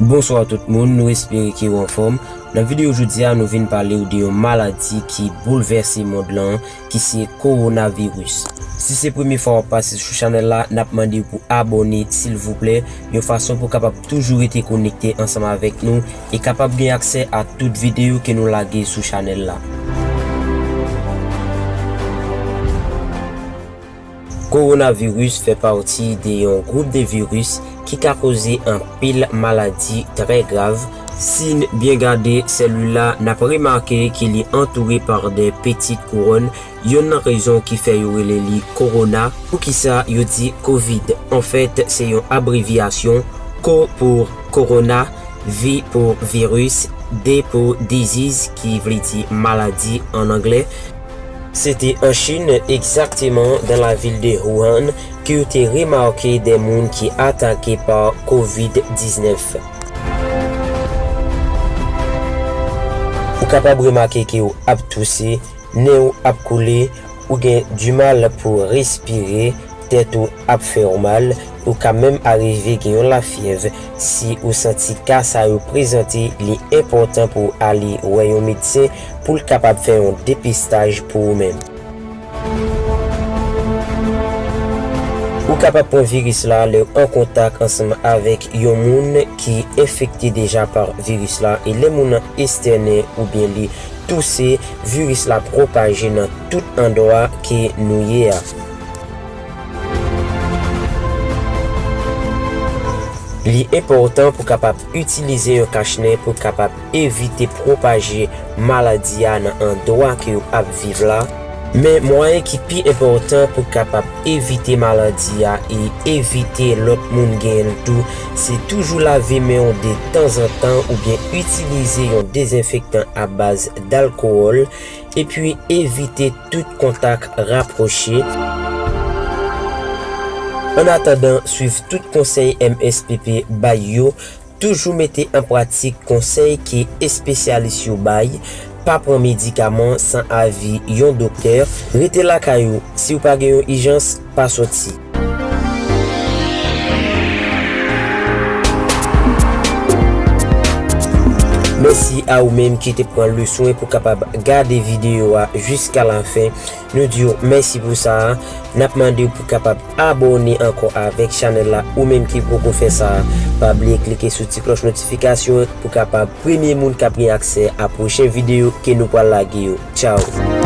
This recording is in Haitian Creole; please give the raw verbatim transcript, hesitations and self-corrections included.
Bonswa tout moun, nou espere ke w anfòm. Nan videyo jodi a, nou vin pale w de yon maladi ki boulvèse mond lan, ki se kowonaviris. Si se premye fwa w ap pase sou chanèl la, n ap mande w pou abòne, silvouplè, yon fason pou w kapab toujou rete konekte ansanm avèk nou e kapab gen aksè a tout videyo ke nou lage sou chanèl la. Kowonaviris fè pati de yon gwoup de viris ki ka koze anpil maladi trè grav. Si n byen gade selil la, n ap remake ke li antoure pa de pitit kouwòn. Youn nan rezon ki fè yo rele li kowona. Poukisa yo di kovid? Anfèt, se yon abrevyasyon. Ko pou kowona, vi pou viris, de pou diziz, ki vle di maladi an anglè. Se te an Chin, egzakteman nan lavil de Wuhan, ke yo te remake de moun ki atake pa kovid diznèf. Ou kapab remake ke w ap touse, nen w ap koule, ou gen dimal pou respire, tèt ou ap fè w mal, ou ka menm arive gen yon lafyèv. Si ou santi ka sa yo prezante, li enpòtan pou w ale wè yon medsen pou l kapab fè yon depistaj pou ou menm. Ou kapab pran viris la lè w an kontak ansanm avèk yon moun ki enfekte deja pa viris la, e lè moun nan estènen oubyen li touse, viris la pwopaje nan tout andwa ke nou ye a. Li enpòtan pou kapab itilize yon kachnen pou kapab evite pwopaje maladi a nan andwa ke w ap viv la. Men mwayen ki pi enpòtan pou kapab evite maladi a e evite lòt moun genyen l tou, se toujou lave men w de tanzantan oubyen itilize yon dezenfektan a baz dalkowòl, epi evite tout kontak rapwoche. Annatandan, swiv tout konsèy M S P P bay yo. Toujou mete an pratik konsèy ke espesyalis yo bay. Pa pran medikaman san avi yon doktè. Rete lakay ou. Si w pa gen yon ijans, pa soti. Mèsi a ou menm ki te pran le swen pou kapab gade videyo a jiska lafen. Nou di w mèsi pou sa a. N ap mande w pou kapab abòne ankò avèk chanèl la, ou menm ki poko fè sa a. Pa bliye klike sou ti klòch notifikasyon pou kapab premye moun k ap gen aksè a pwochen videyo ke nou pral lage yo. Tchaw!